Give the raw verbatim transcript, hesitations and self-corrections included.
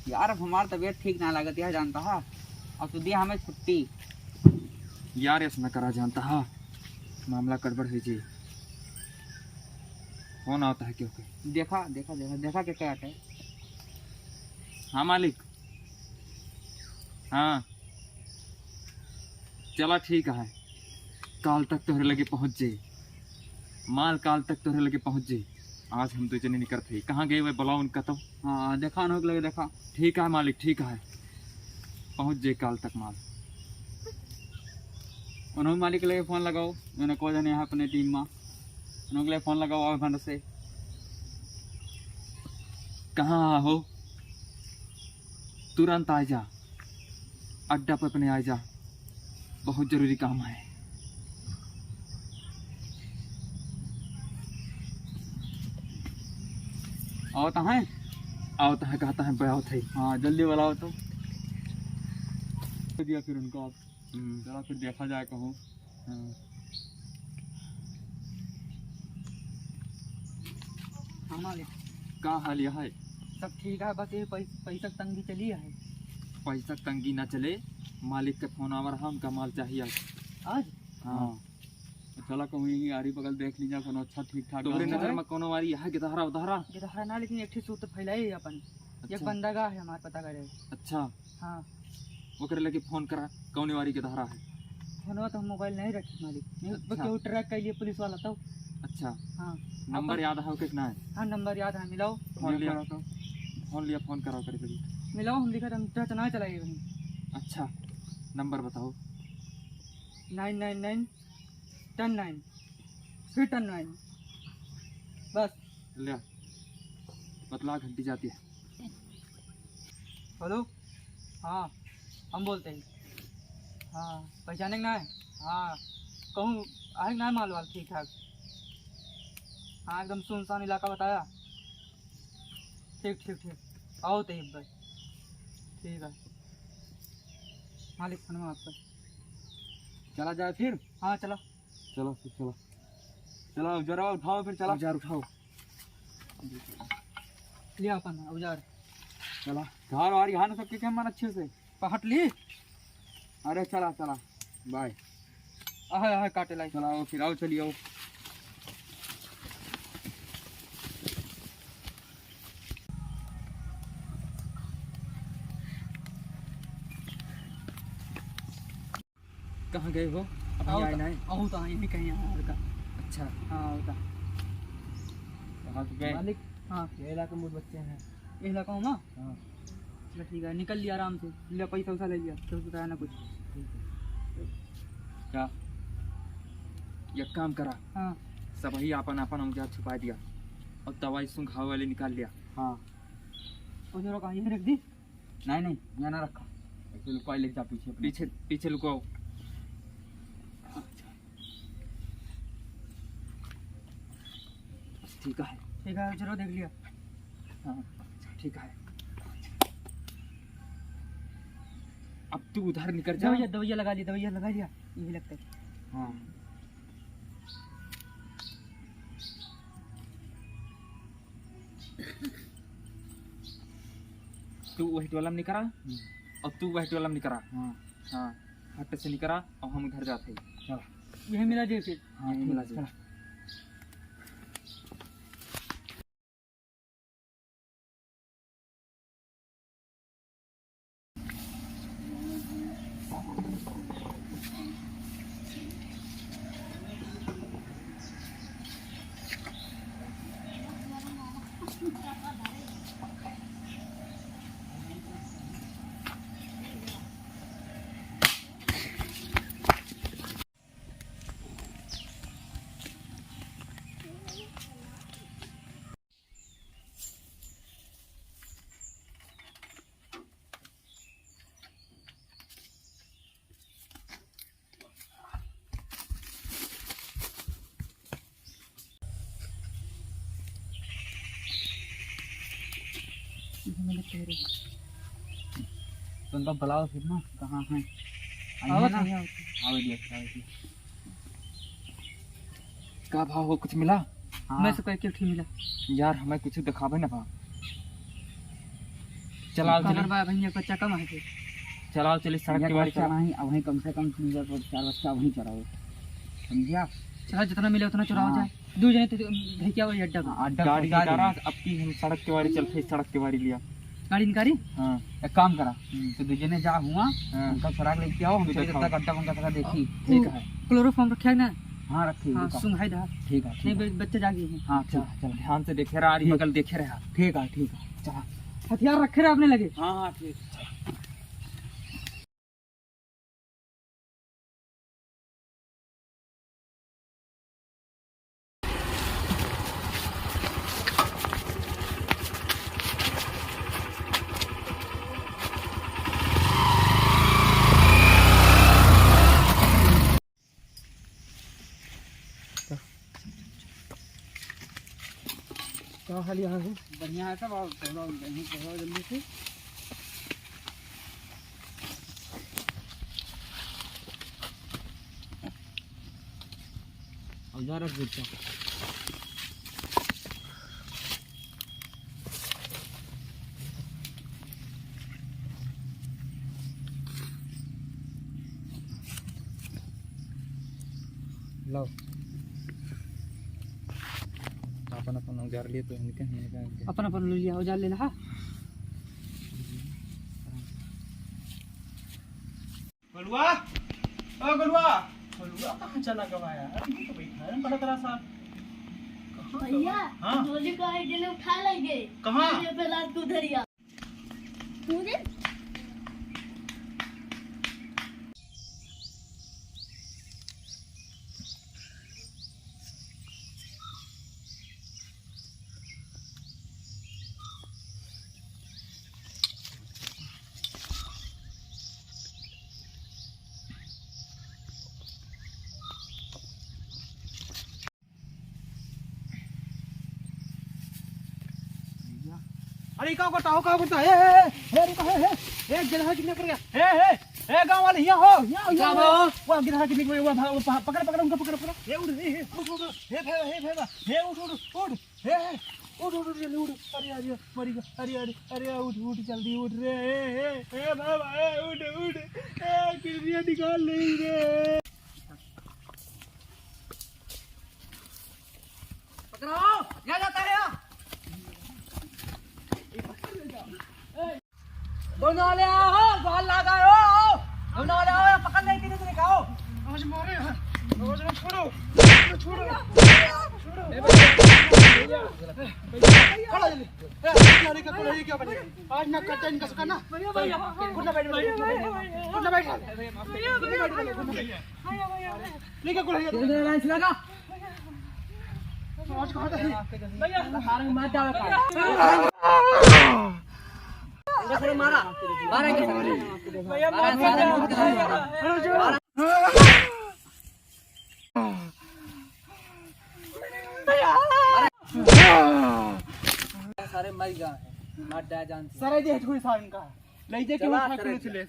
यार, अब हमार तबीयत ठीक ना लागत, यह जानता हा, अब तू दिया हमें छुट्टी। यार, ऐसा न करा, जानता हा, मामला गड़बड़ है जी। फोन आवत है क्यों के? देखा, देखा, देखा, देखा के क्या है? हाँ मालिक, हाँ, चला ठीक है, काल तक तोहरे लगे पहुँच जाई, माल काल तक तोहरे लगे पहुँच जाई। आज हम दो जने निकरत हई। कहाँ गए हुए, बुलाओ उनका तो। हाँ, देखा, उनके लगे देखा। ठीक है मालिक, ठीक है, पहुँच जाई काल तक माल। उन्होंने मालिक लगे फोन लगाओ, उन्होंने को जने यहाँ अपने टीम में, उनके लगे फोन लगाओ, और भंड से। कहाँ हो? तुरंत आ जा, अड्डा पे अपने आ जा, बहुत जरूरी काम है। आवत है, आवत है, कहता है, बे आवत है। हाँ, जल्दी बुलाओ तो। दे दिया फिर उनको आप। हम्म। चला फिर देखा जाए कहूँ। हाँ। हाँ मालिक। का हाल यह है? सब ठीक है, बस ये पै-, पैसा की तंगी चली है। पैसा की तंगी ना चले, मालिक के फोन आवा रहा, उनका माल चाहिए आज। आज? हाँ। हाँ। चला कहूँ यहीं आरी बगल देख लीजा, कोनो अच्छा ठीक ठाक तोहरे गाँव नजर है। में कोनो वारी है गिदहरा उदहरा? गिदहरा ना, लेकिन एक ठे सूत्र फैलाई है अपन। एक अच्छा। बंदगा है हमार पता करे। अच्छा। हाँ। ओकरे लगे फोन करा, कौने वारी गिदहरा है? फोनवा तो हम मोबाइल नहीं रखी मालिक। नहीं, अच्छा। केहू ट्रैक कर लिए पुलिस वाला तो। अच्छा। हाँ। नंबर अपन याद है ओके कि ना है? हाँ, नंबर याद है, मिलाओ। फोन लिया। करा तो। फोन लिया, फोन करा ओकरे लगे। मिलाओ, हम लिखा था, हम तो ना चलाइए भाई। अच्छा, नंबर बताओ। नाइन नाइन नाइन, टेन नाइन, फिर टेन नाइन। बस। ले, बतला घंटी जाती है। हेलो, हाँ, हम बोलते हैं। हाँ, पहचाने के ना है? हाँ, कहूँ आए के ना है माल वाल ठीक ठाक? हाँ, एकदम सुनसान इलाका बताया। ठीक, ठीक, ठीक, आओ तो एक बार। ठीक है, मालिक फोन में आपका। चला जाए फिर? हाँ, चला। चला फिर, चला। चला, औजार उठाओ फिर, चला। औजार उठाओ। लिया अपन औजार। चला। धार वार यहाँ ना सबके क्या मन अच्छे से? पहट ली। अरे चला, चला। बाय। आहे, आहे, काटे लाई। चला, आओ फिर, आओ, चलिए, आओ। कहाँ गए हो? अभी आए ना है? अहू तो यहीं कहीं यहाँ हल्का। अच्छा। हाँ, होता। कहाँ से गए? मालिक, हाँ। ये इलाके में बहुत बच्चे हैं। ये इलाका हो ना? हाँ। चलो ठीक है, निकल लिया आराम से। लिया पैसा वैसा ले लिया, तो बताया ना कुछ। ठीक है। क्या? एक काम करा। हाँ। सबही आपन आपन औजार छुपा दिया और दवाई सूंघावे वाली निकाल लिया। हाँ। और जरा कहाँ यहीं रख दी? नहीं, नहीं, यहाँ ना रखा। ऐसे लुकाई ले जा पीछे अपने। पीछे, पीछे लुकाओ। ठीक है। ठीक है, चलो देख लिया। हाँ, ठीक है। अब तू उधर निकल जा। दवाइया, दवाइया लगा लिया, दवाइया लगा लिया। यही लगता है। हाँ। तू वही टोला में निकरा हम्म। और तू वही टोला में निकरा। हाँ। हाँ, हट से निकरा और हम उधर जाते हैं। चला। यही मिला जाए फिर। हाँ, यही मिला जाए। चला। तुमका बुलाओ फिर ना, कहाँ हैं? आई आवत है ना? नहीं, आवत है। आवे दिया, आवे दिया। का भाव हो, कुछ मिला? हाँ। मैं से कोई क्यों ठीक मिला? यार, हमें कुछ दिखावे ना भाव। चलाओ, कलर चलो। बा भैया, बच्चा कम है फिर। चलाओ, चलिए, सड़क एक के बारी बच्चा चलाओ। नहीं, अब वहीं कम से कम तीन चार, चार बच्चा वहीं चराओ, समझिया? चला, जितना मिले उतना चुराओ हाँ। जाए। दो जने तो धई के आओ, ये अड्डा पे। हाँ, अड्डा गाड़ी पहुंचा निकारा, देंगे। अब की हम सड़क के बारी चलते, सड़क के बारी लिया। गाड़ी निकारी? हाँ। एक काम करा, हम्म। तो दो जने जा हुआ, हाँ। उनका सुराग लेके आओ, हम तो चले दिखाओ। तब तक अड्डा उनका सका देखी। ठीक है। क्लोरोफॉर्म रखे है ना? हाँ, रखी है, हाँ, रुका। सुंघाई दा। ठीक है, ठीक नहीं, है। बे-, बच्चे जागे हैं। हाँ, चल, चल। ध्यान से देखे रहा, आरी ठीक। बगल देखे रहा। ठीक है, ठीक है, चला। हथियार रखे रहे अपने लगे। हाँ, हाँ, ठीक। का हाल यहाँ है? बढ़िया है सब, और थोड़ा जल्दी, थोड़ा जल्दी से। औजार रख देता। लाओ। अपन अपन औजार लिए तो इनके, इनके, इनके। अपन अपन ले लिया, औजार ले ला, हाँ। गोलुआ, ओ गोलुआ, गोलुआ कहाँ चला गवा यार? ये तो बैठा है बड़ा तरह सा। कहाँ भैया, गवा? हाँ। झोली को एक जने उठा लेंगे। कहाँ? ये पे लात को धरिया। तू दे। अरे, का करता हो, का करता? ए, ए, ए, ए, रुका, ए, ए, ए, गिरहा कितने पर गया? ए, ए, ए, गाँव वाले, हियाँ हो, हियाँ, हियाँ का हो। बा? वहाँ गिरहा कितने पर गया? वहाँ भाग, वहाँ पकड़, पकड़, उनको पकड़, पकड़। ए, उठ, ए, ए, उठ, उठ, उठ। ए, भे-, ए, भे-, ए, उठ, उठ, उठ। ए, ए, उठ, उठ, उठ, जल्दी उठ। अरे, अरे, मर गया। अरे, अरे, अरे, उठ, उठ, जल्दी उठ रे। ए, ए, ए, बाबा, ए, उठ, उठ। ए, किडनियाँ निकाल ले रे। पकड़ो, क्या जाता है यहाँ? दोनों वाले आओ, बाहर लाग आओ, आओ। दोनों वाले आओ, पकड़ नहीं किसी ने, आओ। आज मारे हैं, आज मत छोड़ो, छोड़ो, छोड़ो। ए भाई, भैया, भैया, खड़ा जल्दी। ए, क्या रे, क्या, क्या, ये क्या बने? आज ना करते इनका सुखा ना। भैया, भैया, उठना बैठ, भैया, उठना बैठ, भैया, उठना बैठ, भैया, उठना बैठ, भैया। भैया, भैया, भैया। लेके कोई ये लगा। आज कहाँ था? भैया। सारे मार डाला था। इनका सारे मारा। मारा इनका सारे। भैया, मारा मार सारे। भैया। सारे मर गए हैं। मार डाला जान से। सारे देख कोई सारे इनका। ले जाके चला, उठा के सारे ले चले।